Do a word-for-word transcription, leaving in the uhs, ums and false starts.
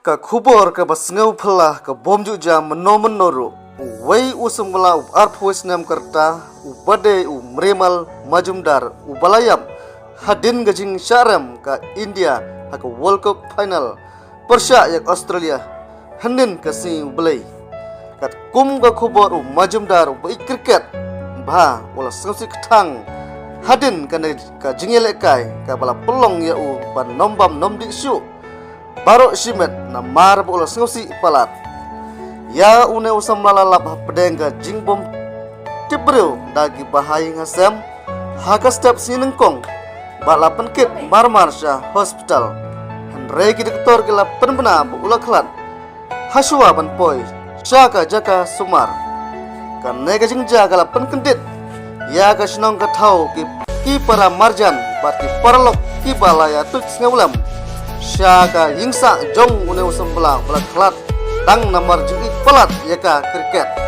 Ka khubor kaba sngewphylla ka bym ju jia mynno mynno ruh. Uwei u samla u arphew snem ka rta, uba dei u Mrimal Majumdar, uba la ïap hadien ka jingshah rem ka India ha ka World Cup final pyrshah ïa ka Australia hynnin ka sngi U Blei. Katkum ka khubor, u Majumdar uba ïeit cricket bha u la sngewsih kthang hadien kane ka jingïalehkai kaba la pynlong ïa u ban nym bam nym dih shuh baroh shimet namar ba u la sngewsih palat. Ïa une u samla la lap hapdeng ka jingbym tip briew da ki bahaïing hasem ha ka step sngi nyngkong bad la pynkit marmar sha hospital. Hynrei ki doktor ki la pynbna ba u la khlad ha shuwa ban poi sha ka jaka sumar. Kane ka jingjia ka la pynkyndit ïa ka shnong ka thaw, ki, ki para marjan bad ki paralok kiba la ïathuh sngewlem sha ka ïingsah jong une u samla ba la khlad tang namar jingïeit palat ïa ka cricket.